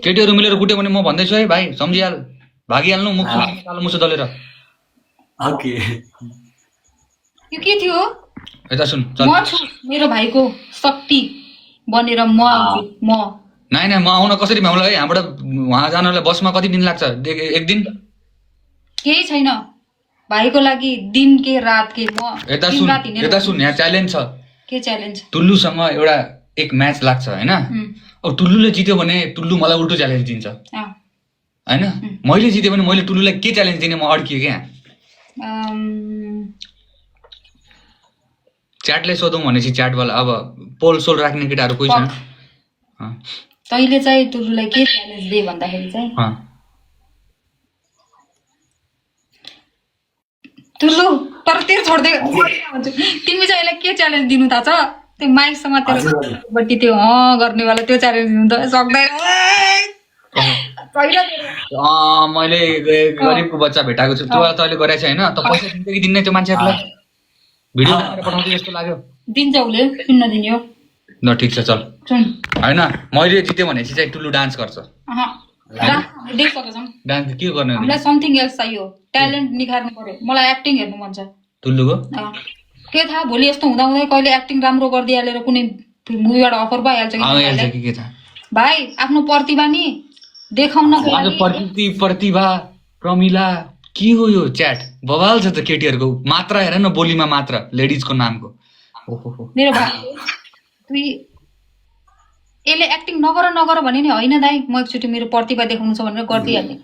केटीहरू मिलेर कुट्यो भने म भन्दैछु है भाइ सम्झिहाल भागिहाल्नु मुख कालो मुसो दलेर ओके यो के थियो यता सुन चल म छु मेरो भाइको शक्ति बनेर म आउँछु म नाइ नाइ म आउन कसरी भ्याउँला है यहाँबाट वहाँ जानलाई बसमा कति दिन लाग्छ एक दिन केही छैन भाइको लागि दिन के रात के म यता सुन यहाँ च्यालेन्ज छ के च्यालेन्ज टुल्लुसँग एउटा एक म्याच लाग्छ हैन अब टुल्लुले जित्यो भने टुल्लु मलाई उल्टो च्यालेन्ज दिन्छ हैन मैले जित्यो भने मैले टुल्लुलाई के च्यालेन्ज दिने म अड्किए क्या च्याटले सोधौँ भनेपछि च्याटवाला अब पोल सोल राख्ने केटाहरू कोही छैन तैले चाहिँ टुल्लुलाई के च्यालेन्ज दे भन्दाखेरि चाहिँ टुल्लु तर तेरो छोड्दै तिमी चाहिँ यसलाई के च्यालेन्ज दिनु थाहा छ त्यो माइकसँग तेरो बट्टी त्यो गर्नेवाला त्यो च्यालेन्ज दिनु त सक्दैन मैले गरिबको बच्चा भेटाएको छु त्यो तैँले गरेछ हैन त पैसा दिन्छ कि दिन्न त्यो मान्छेहरूलाई भिडियो बनाएर पठाउँदै जस्तो लाग्यो दिन्छ उसले किन्न दिने हो ल ठिक छ चल हैन मैले जित्यो भनेपछि चाहिँ टुल्लु डान्स गर्छ डान्स के गर्ने हामीलाई समथिङ एल्स चाहियो ट्यालेन्ट निखार्नु पर्यो मलाई एक्टिङ हेर्नु मन छ टुल्लुको के थाहा भोलि यस्तो हुँदा हुँदै कहिले एक्टिङ राम्रो गरिदिइहालेर कुनै मुभीबाट अफर भइहाल्छ कि भाइ आफ्नो प्रतिभा नि देखाउन प्रतिभा प्रमिला के हो यो च्याट बवाल छ त केटीहरूको मात्र हेर न बोलीमा मात्र लेडिजको नामको मेरो भाइ तुई यसले एक्टिङ नगर भने नि होइन दाइ म एकचोटि मेरो प्रतिभा देखाउनु छ भनेर गरिदिइहाल्ने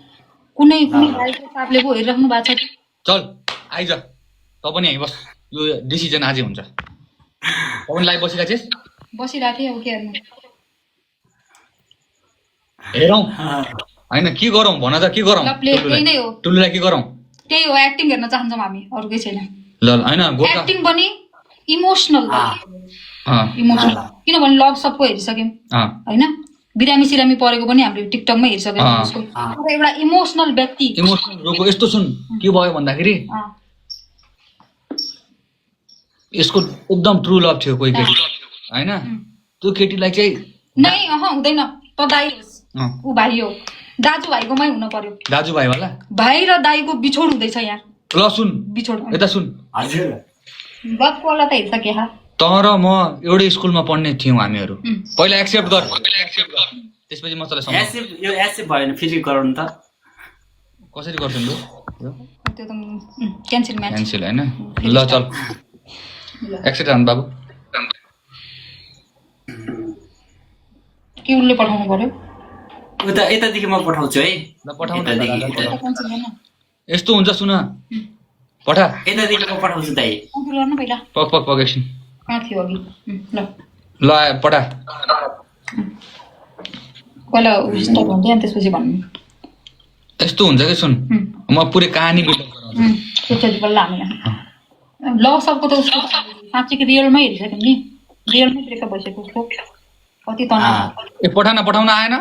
कुनै भाइको साथले पो हेरिराख्नु भएको छ चल आइज त पनि यहीँ बस यो डिसिजन आजै हुन्छ पनि लाइभ बसिरहेको छिस् बसिरहेको थिएँ अब के हेर्नु हेरौँ होइन के गरौँ भन त के गरौँ त्यही नै हो टुल्लुलाई के गरौँ त्यही हो एक्टिङ हेर्न चाहन्छौँ हामी अरू केही छैन ल होइन एक्टिङ पनि इमोसनल किनभने लभ सबको हेरिसक्यौँ होइन बिरामी सिरामी परेको पनि हामीले टिकटकमै हेरिसक्यौँ एउटा इमोसनल व्यक्ति इमोसनल यस्तो सुन के भयो भन्दाखेरि यसको एकदम ट्रु लभ थियो कोही केटी होइन त्यो केटीलाई चाहिँ नै हुँदैन त दाइ ऊ भाइ हो दाजुभाइकोमै हुन पर्यो दाजुभाइ वाला भाइ र दाइको बिछोड हुँदैछ यहाँ ल सुन बिछोड यता सुन गफवाला त हेर्छ के तर म एउटै स्कुलमा पढ्ने थियौँ हामीहरू पहिला एक्सेप्ट गर त्यसपछि म तँलाई एक्सेप्ट भएन फेरि गराउनु त कसरी गर्छौ लु त्यो त क्यान्सल हैन ल चल एक्सेप्ट हान बाबु के उसले पठाउनु पर्यो उता यतादेखि म पठाउँछु है ल पठाउनु यस्तो हुन्छ सुन पठा यतादेखि म पठाउँछु दाइ गर्नु पहिला पक पक पक एकछिन कहाँ थियो अघि ल ल पठा पहिला स्टार्ट हुन्छ अनि त्यसपछि भन्नु यस्तो हुन्छ कि सुन म पुरै कहानी बिल्डअप गराउँछु त्यसपछि बल्ल हामीलाई ल सबको त उसको साँच्चै रियलमै हेरिसक्यौँ नि रियलमै ब्रेकअप भइसक्यो उसको कति तनाव पठाउन आएन